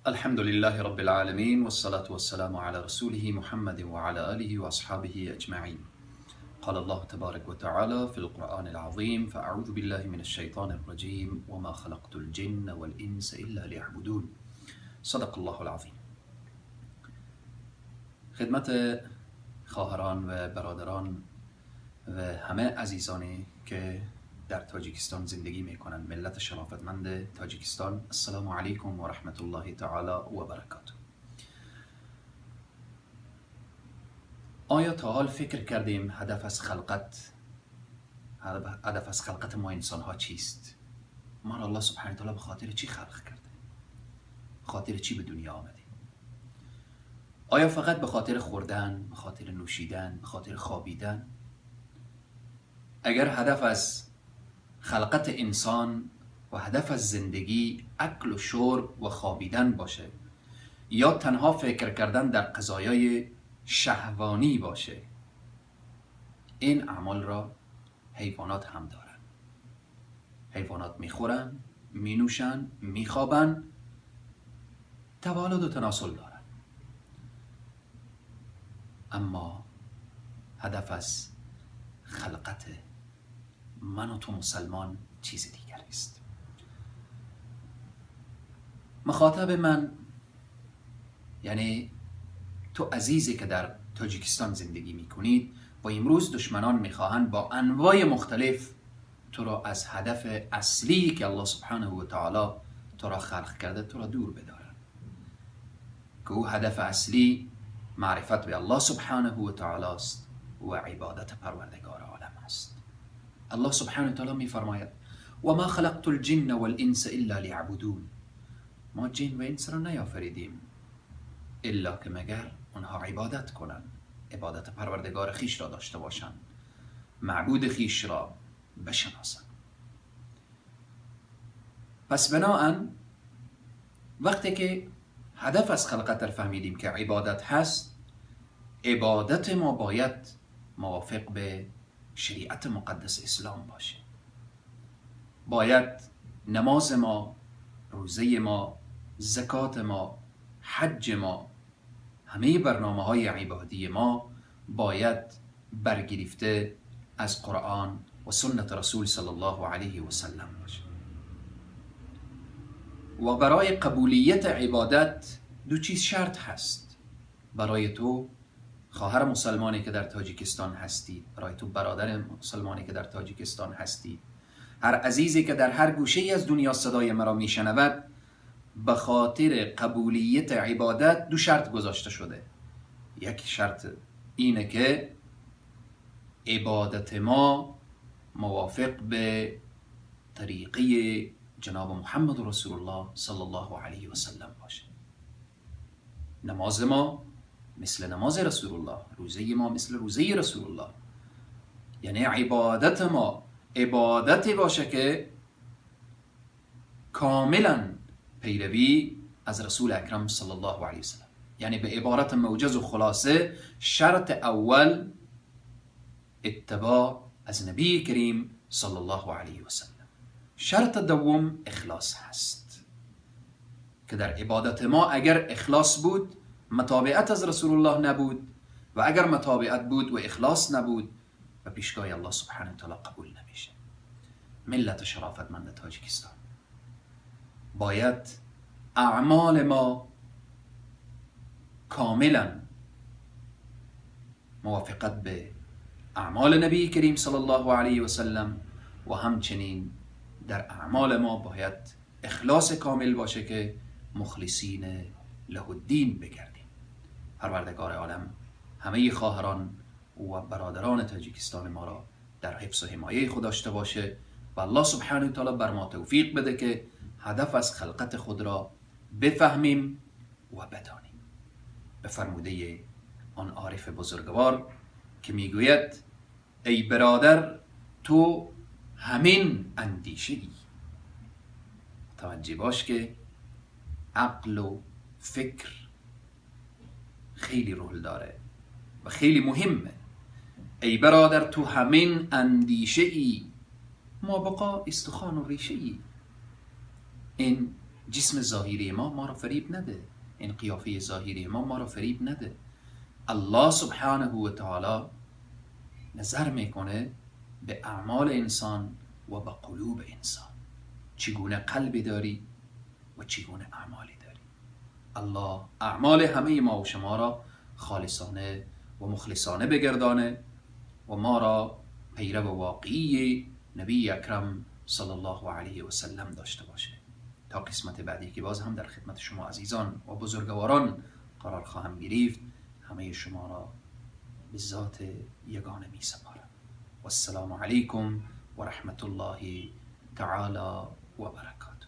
الحمد لله رب العالمين، والصلاة والسلام على رسوله محمد وعلى آله وأصحابه أجمعين. قال الله تبارك وتعالى في القرآن العظيم: فأعوذ بالله من الشيطان الرجيم، وما خلقت الجن والإنس إلا ليعبدون. صدق الله العظیم. خدمت خواهران و برادران و همه عزیزانی که در تاجیکستان زندگی میکنند، ملت شرافتمند تاجیکستان، السلام علیکم و رحمت الله تعالی و برکاته. آیا تا حال فکر کردیم هدف از خلقت ما انسان ها چیست؟ ما را الله سبحانه تعالی به خاطر چی خلق کرده؟ به خاطر چی به دنیا آمدیم؟ آیا فقط به خاطر خوردن، به خاطر نوشیدن، به خاطر خوابیدن؟ اگر هدف از خلقت انسان و هدف از زندگی اکل و شرب و خوابیدن باشه، یا تنها فکر کردن در قضایای شهوانی باشه، این اعمال را حیوانات هم دارن. حیوانات میخورن، مینوشن، میخوابن، تولد و تناسل دارن. اما هدف از خلقت من و تو مسلمان چیز دیگر است. مخاطب من، یعنی تو عزیزی که در تاجیکستان زندگی میکنید و امروز دشمنان میخواهند با انواع مختلف تو را از هدف اصلی که الله سبحانه و تعالی تو را خلق کرده تو را دور بدارند، که او هدف اصلی معرفت به الله سبحانه و تعالی است و عبادت پروردگار عالم است. الله سبحانه و تعالی میفرماید: و ما خلقت الجن والانس الا لیعبدون. ما جن و انس را نیافریدیم الا که مگر آنها عبادت کنند، عبادت پروردگار خیش را داشته باشند، معبود خیش را بشناسند. پس بناهن وقتی که هدف از خلقت را فهمیدیم که عبادت هست، عبادت ما باید موافق به شریعت مقدس اسلام باشه. باید نماز ما، روزه ما، زکات ما، حج ما، همه برنامه های عبادی ما باید برگرفته از قرآن و سنت رسول صلی الله علیه و سلم باشه. و برای قبولیت عبادت دو چیز شرط هست. برای تو خواهر مسلمانی که در تاجیکستان هستی، برای تو برادر مسلمانی که در تاجیکستان هستی، هر عزیزی که در هر گوشه ای از دنیا صدای مرا میشنود، به خاطر قبولیت عبادت دو شرط گذاشته شده. یک شرط اینه که عبادت ما موافق به طریقه جناب محمد رسول الله صلی الله علیه و سلم باشه. نماز ما مثل نماز رسول الله، روزه ما مثل روزه رسول الله. یعنی عبادت ما عبادتی باشه که کاملا پیروی از رسول اکرم صلی الله علیه و سلم. یعنی به عبارت موجز و خلاصه، شرط اول اتباع از نبی کریم صلی الله علیه و سلم. شرط دوم اخلاص هست، که در عبادت ما اگر اخلاص بود متابعت از رسول الله نبود، و اگر متابعت بود و اخلاص نبود و پیشگاه الله سبحانه و تعالی قبول نمیشه. ملت شرافتمند تاجیکستان، باید اعمال ما کاملا موافقت به اعمال نبی کریم صلی الله علیه و سلم، و همچنین در اعمال ما باید اخلاص کامل باشه که مخلصین له الدین بگردیم. پروردگار عالم همه خواهران و برادران تاجیکستان ما را در حفظ و حمایه خود داشته باشه و الله سبحانه و تعالی بر ما توفیق بده که هدف از خلقت خود را بفهمیم و بدانیم. به فرموده آن عارف بزرگوار که میگوید: ای برادر، تو همین اندیشه ای. متوجه باش که عقل و فکر خیلی رول داره و خیلی مهمه. ای برادر، تو همین اندیشه ای، ما بقا استخوان و ریشه ای. این جسم ظاهری ما را فریب نده، این قیافه ظاهری ما را فریب نده. الله سبحانه و تعالی نظر میکنه به اعمال انسان و به قلوب انسان، چگونه قلبی داری و چگونه اعمالی داری. الله اعمال همه ما و شما را خالصانه و مخلصانه بگردانه و ما را پیرو واقعی نبی اکرم صلی الله علیه و سلم داشته باشه. تا قسمت بعدی که باز هم در خدمت شما عزیزان و بزرگواران قرار خواهم گرفت، همه شما را به ذات یگانه می سپارم. والسلام علیکم و رحمت الله تعالی و برکاته.